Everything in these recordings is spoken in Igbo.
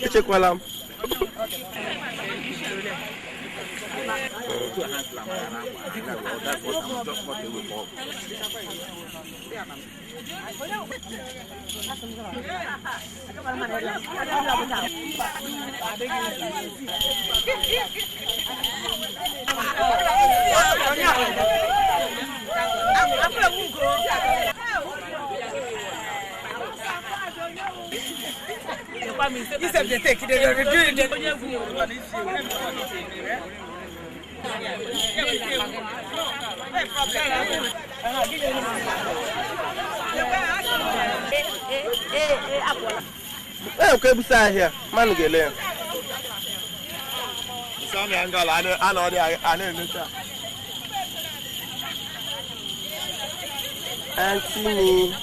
Echekwala m. Ee, ka ebusa ahịa mmanụ ga-ele ya. Aunty mi.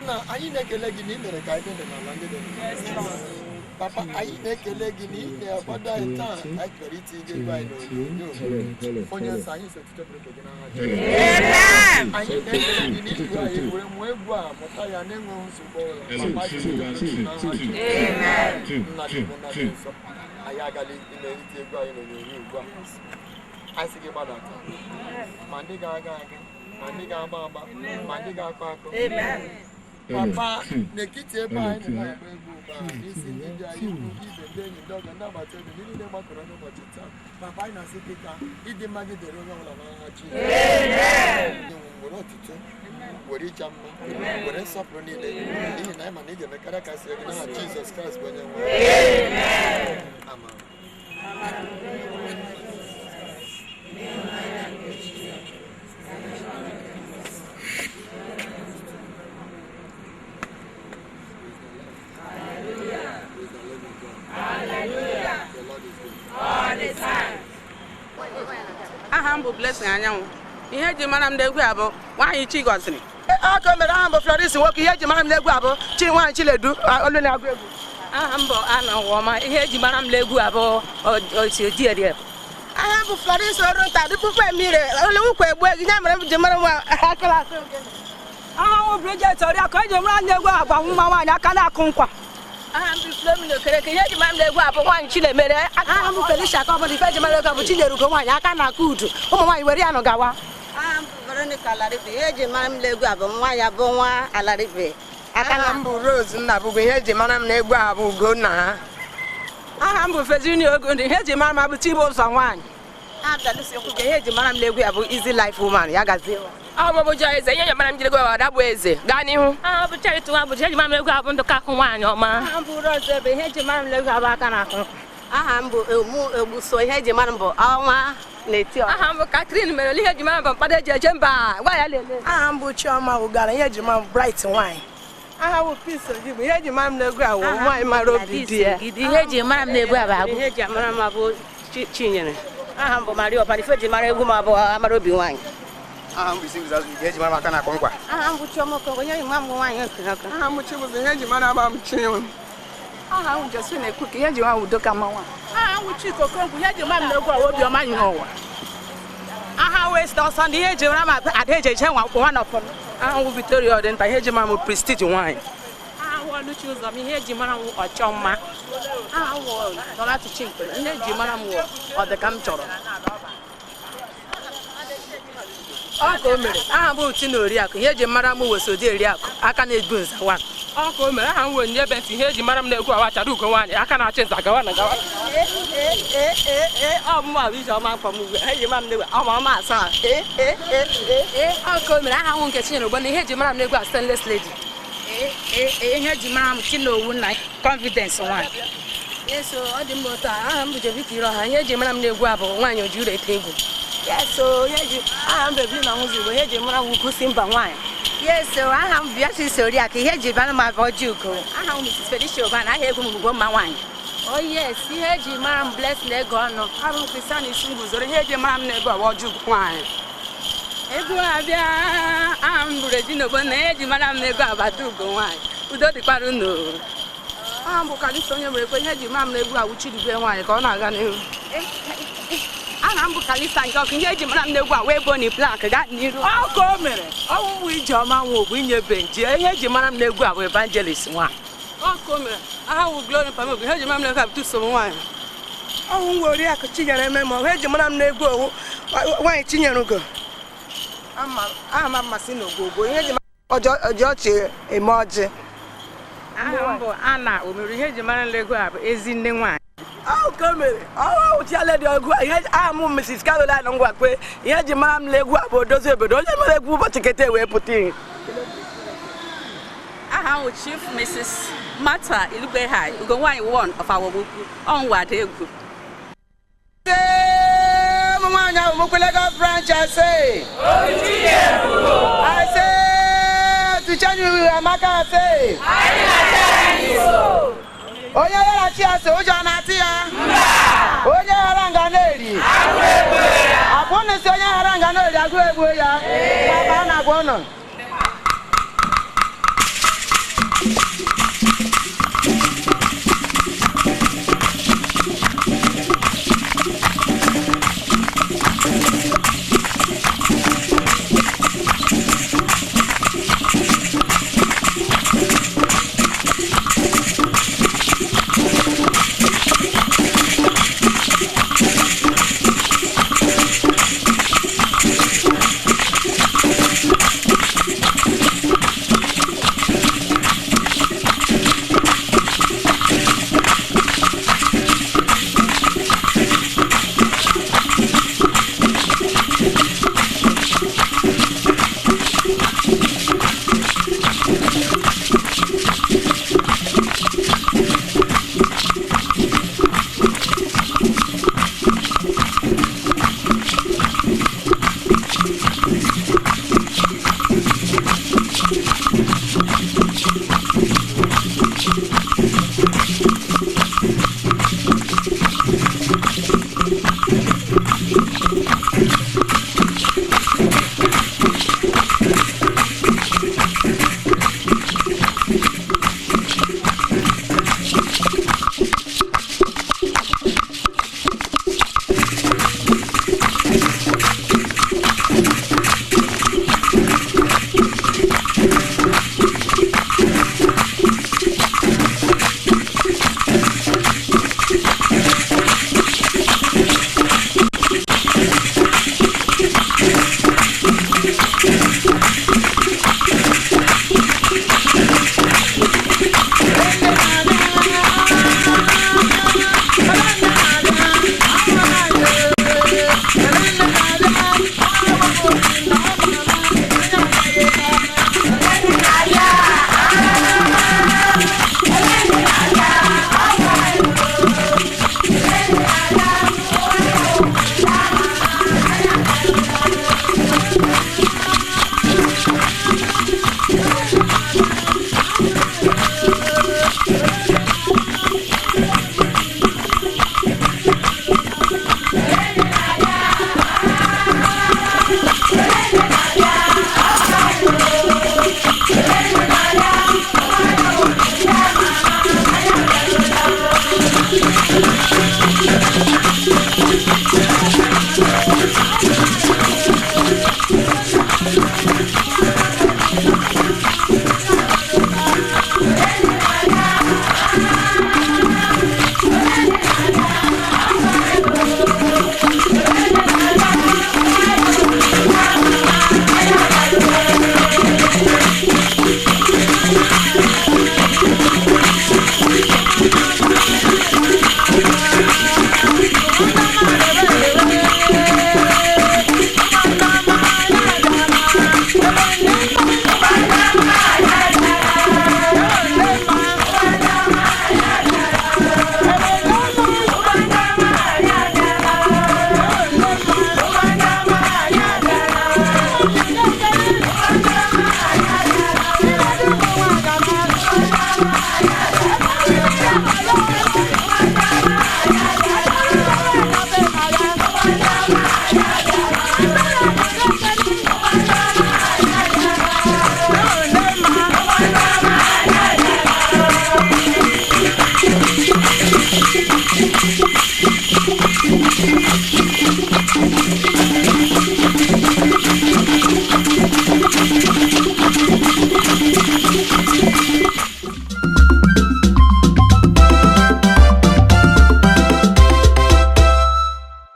Na anyị na-ekele gị na ị mere ka anyị dị ndụ n'ala ndị dị ndụ. Papa, anyị na-ekele gị na ị na-akwado anyị taa anyị chọrọ itinye ego anyị n'onyonyo. Onye nsọ, anyị so otito bụrụ nke gị n'aha Jizọs. Anyị na-ekele gị na iji anyị were mụọ egwu a mụta ya na-enweghị nsogbu ọbụla. Papa, anyị so otito bụrụ nke gị n'aha Jizọs. Nna dị bụ nna dị nsọ, anyị agala ime iti egwu anyị n'onyonyo ugbu a. Anyị sị gị gbadata ma ndị ga-aga aga, ma ndị ga-agba agba, ma ndị ga-akụ akụ. Papa, n'etiti ebe anyị nọ na-agba egwu ugbu a, n'isi ndị dị anyị ikwu, ibe ndị enyi, ndị ọgọ, ndị agbata obi, ndị niile gbakọrọ n'ụbọchị taa. Papa, anyị na-asị gị ka ịdị mma gị dịrị onye ọbụla n'aha Jizọs. Were otuto, were ịja mma, were nsọpụrụ niile, n'ihi na anyị ma na ị ga-eme karịa ka siri gị n'aha Jizọs Kraịst bụ onye nwe. Amen. Praise the living God. Hallelujah. The Lord is good. Aha m bụ Blessing Anyanwụ. Ihe eji mara m n'egwu a bụ nwaanyị chi gọziri. Aka mere aha m bụ Florence nwoke. Ihe eji mara m n'egwu a bụ chi nwaanyị Chinedu olu na-agụ egwu. Aha m bụ Anna Ụwọma. Ihe eji mara m n'egwu a bụ osiodierie. Aha m bụ Florence Orunta dịpụkwa emire olu nkwa egbu egwu ya mere m ji mara nwa akara asị ogene. Aha m bụ Bridget Oriakụ. Eji mara m n'egwu a bụ nwa nwaanyị aka na-akụ nkwa. Aha m bụ Flomina Okereke. Ihe eji mara m n'egwu a bụ nwaanyị Chinemere. Aha m bụ Felicia Kọbọdụ. Ife eji mara egwu a bụ Chinyere Ugo nwaanyị aka na-akụ udu. Ụmụ nwaanyị were ya nụ gawa. Aha m bụ Veronica Alaribe. Ihe eji mara m n'egwu a bụ nwa ya bụ nwa Alaribe. Aha m bụ Rose Nnabugo. Ihe eji mara m n'egwu a bụ Ugonna ha. Aha m bụ Fezini Ogondi. Ihe eji mara m abụ Chibụzọ nwaanyị. Aha m Dalusi Okwuge. Ihe eji mara m n'egwu a bụ Easy Life Woman. Ya gazie. Aha m bụ Joy Eze. Ihe eji mara m jiri egwu a bụ Ada bụ Eze. Gaa n'ihu. Aha m bụ Charity Nwabuchi. Ihe eji mara m n'egwu a bụ Ndụka Akụ nwaanyị ọma. Aha m bụ Rose Ebe. Ihe eji mara m n'egwu a bụ aka na-akụ nkwa. Aha m bụ Emu Egbuso. Ihe eji mara m bụ ọnwa na-eti ọha. Aha m bụ Catherine Meroli. Ihe eji mara m bụ mkpado eji eje mba. Gwa ya lele. Aha m bụ Chioma Ugara. Ihe eji mara m Bright nwaanyị. Aha m bụ Peace Ojigbo. Ihe eji mara m n'egwu a bụ nwaanyị mara obi di ya. Ihe eji mara m n'egwu a bụ agụ. Ihe eji mara m bụ Chinyere. Aha m bụ Maria Ọbara. Ife eji mara egwu m abụ amara obi nwaanyị. Aha m bụ Isi Nguzazu. Ihe eji mara m aka na-akụ nkwa. Aha m bụ Chioma Okonkwo. Ihe eji mara m bụ nwaanyị Okonkwo. Aha m bụ Chibuzo. Ihe eji mara m bụ Chinwe. Aha m Josephine Ekwuka, ihe eji nwa udo ka mma nwa. Aha m Chika Okonkwo, ihe eji mara m n'egwu a Obiọma nyere ụwa. Aha wee site ọsọ ndị ihe eji mara m ada eji eje nwa nwa nọpụrụ. Aha m Victoria Ọdịnta, ihe eji mara m Prestige nwaanyị. Aha m Oluchi Ụzọm, ihe eji mara m ọchọ mma. Aha m Nọlati Chinkwere, ihe eji mara m ọ dị ka m chọrọ. Ọ ka o mere, aha m bụ Tina Oriakụ, ihe eji mara m Wesodi Eriakụ, aka na-ebu nza nwa. Ọ ka o mere, aha m wụ Onyinye Benti, ihe eji mara m na-egwu awa chara ugo nwaanyị, aka na-achị nza gawa na gawa. Ọ mụ bụ Ijeọma Mkpọmugwe, ihe eji mara m n'egwu ọma ọma asaa. Ọ ka o mere, aha m Nkechi Chinyere Ogbonna, ihe eji mara m n'egwu a Stainless Lady. Ihe eji mara m Chinowu na Confidence nwaanyị. Yes, ọ dị mma otu a. Aha m bụ Jovika Iroha, ihe eji mara m n'egwu a bụ nwaanyị oji uru ete egwu. Yes, aha m bụ Evelyn Ọnwụzigbo, ihe eji mara m Ugosi mba nwaanyị. Yes, aha m bụ Beatrice Oriakụ, ihe eji mara m bụ Ọjị Ugo. Aha m Mrs. Felicia Obana, aha egwu m bụ Ugomma nwaanyị. Oh yes, ihe eji mara m Blessing Ego ọnụ. Abụ m Christian Isinguzoro, ihe eji mara m n'egwu a bụ Ọjị Ugo nwaanyị. Egwu abịa, aha m bụ Regina Ogbonna, ihe eji mara m n'egwu a bụ Ada Ugo nwaanyị. Udo dịkwara unu. Aha m bụ Kalista onye mere ekwe, ihe eji mara m n'egwu a bụ Chidube nwaanyị ka ọ na-aga n'ihu. Aha m bụ Kalista nke ọkụ, ihe eji mara m n'egwu a wee Bonny Black gaa n'iru. Ọ ka o mere, ọwụwụ Ijeọma Nwogbu inye Benji, ihe eji mara m n'egwu a bụ Evangelist nwaanyị. Ọ ka o mere, aha m bụ Glory Pamogwu, ihe eji mara m n'egwu a bụ Tusom nwaanyị. Ọwụ nwa Oriakụ Chinyere Ememe, ihe eji mara m n'egwu owu nwaanyị Chinyere Ugo. Aha m amasị na Ogwogwo, ihe eji ọjị ọchị eme ọjị. Aha m bụ Anna Omere, ihe eji mara m n'egwu a bụ Ezinne nwaanyị. Ọ ka o mere, ọwụ chiala dị ọgụ ihe aha m Mrs. Caroline Ngwakwe, ihe eji mara m n'egwu a bụ Odozi Obodo, onye mere egwu ụbọchị kete wee pụta ihe. Aha m Chief Mrs. Martha Ilugbehai, Ugo nwaanyị one of our Ugwu, ọnwa ada egwu. Ụmụ nwaanyị ahụ mokwe Lagos branch ase. Ase tuchenyu amaka ase. Onye ghara chi ase ụjọ na-atị ya. Onye ghara nga na-eri. Akwụnụ si onye ghara nga na-eri agụ egbuo ya. Papa na-agwa ụnụ.